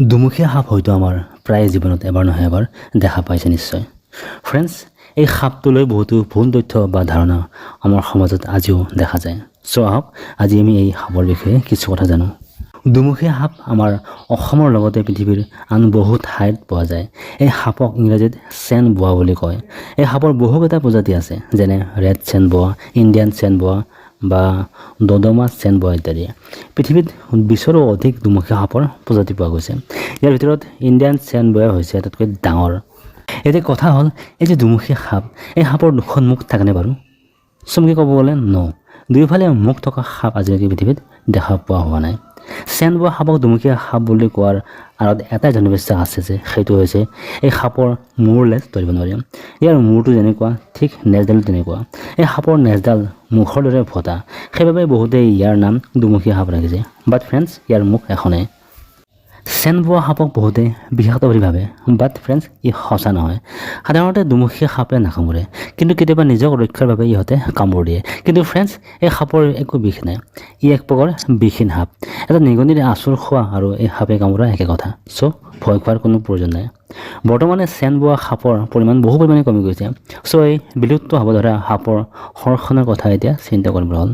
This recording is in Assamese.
দুমুখীয়া সাপ হয়তো আমাৰ প্ৰায় জীৱনত এবাৰ নহয় এবাৰ দেখা পাইছে নিশ্চয়। ফ্ৰেণ্ডছ, এই সাপটোলৈ বহুতো ভুল তথ্য বা ধাৰণা আমাৰ সমাজত আজিও দেখা যায়। চ' আহক, আজি আমি এই সাপৰ বিষয়ে কিছু কথা জানো। দুমুখীয়া সাপ আমাৰ অসমৰ লগতে পৃথিৱীৰ আন বহু ঠাইত পোৱা যায়। এই সাপক ইংৰাজীত চেণ্ড বোৱা বুলি কয়। এই সাপৰ বহুকেইটা প্ৰজাতি আছে, যেনে ৰেড চেণ্ড বোৱা, ইণ্ডিয়ান চেণ্ড বোৱা বা দদমা চেণ্ড বোৱা ইত্যাদি। পৃথিৱীত 20ৰো অধিক দুমুখীয়া সাপৰ প্ৰজাতি পোৱা গৈছে। ইয়াৰ ভিতৰত ইণ্ডিয়ান চেণ্ড বোৱা হৈছে আটাইতকৈ ডাঙৰ। এতিয়া কথা হ'ল, এই যে দুমুখীয়া সাপ, এই সাপৰ দুখন মুখ থাকেনে বাৰু? চমুকৈ ক'ব গ'লে ন, দুয়োফালে মুখ থকা সাপ আজিলৈকে পৃথিৱীত দেখা পোৱা হোৱা নাই। চেণ্ড বোৱা সাপক দুমুখীয়া সাপ বুলি কোৱাৰ আঁৰত এটাই জনবিশ্বাস আছে যে সেইটো হৈছে এই সাপৰ মূৰ নেজ ধৰিব নোৱাৰি। ইয়াৰ মূৰটো যেনেকুৱা, ঠিক নেজডালো তেনেকুৱা। এই সাপৰ নেজডাল মুখৰ দৰে ভটা। সেইবাবে বহুতে ইয়াৰ নাম দুমুখীয়া সাপ ৰাখিছে। বাট ফ্ৰেণ্ডছ, ইয়াৰ মুখ এখনেই। চেণ্ড বোৱা সাপক বহুতে বিষাক্ত বুলি ভাবে। বাট ফ্ৰেণ্ডছ, ই সঁচা নহয়। সাধাৰণতে দুমুখীয়া সাপে নাকামোৰে, কিন্তু কেতিয়াবা নিজক ৰক্ষাৰ বাবে ইহঁতে কামোৰ দিয়ে। কিন্তু ফ্ৰেণ্ডছ, এই সাপৰ একো বিষ নাই। ই এক প্ৰকাৰ বিষহীন সাপ। এটা নিগনিৰ আঁচোৰ খোৱা আৰু এই সাপে কামোৰা একে কথা। চ' ভয় খোৱাৰ কোনো প্ৰয়োজন নাই। বৰ্তমানে চেণ্ড বোৱা সাপৰ পৰিমাণ বহু পৰিমাণে কমি গৈছে। চ' এই বিলুপ্ত হ'ব ধৰা সাপৰ সংৰক্ষণৰ কথা এতিয়া চিন্তা কৰিব হ'ল।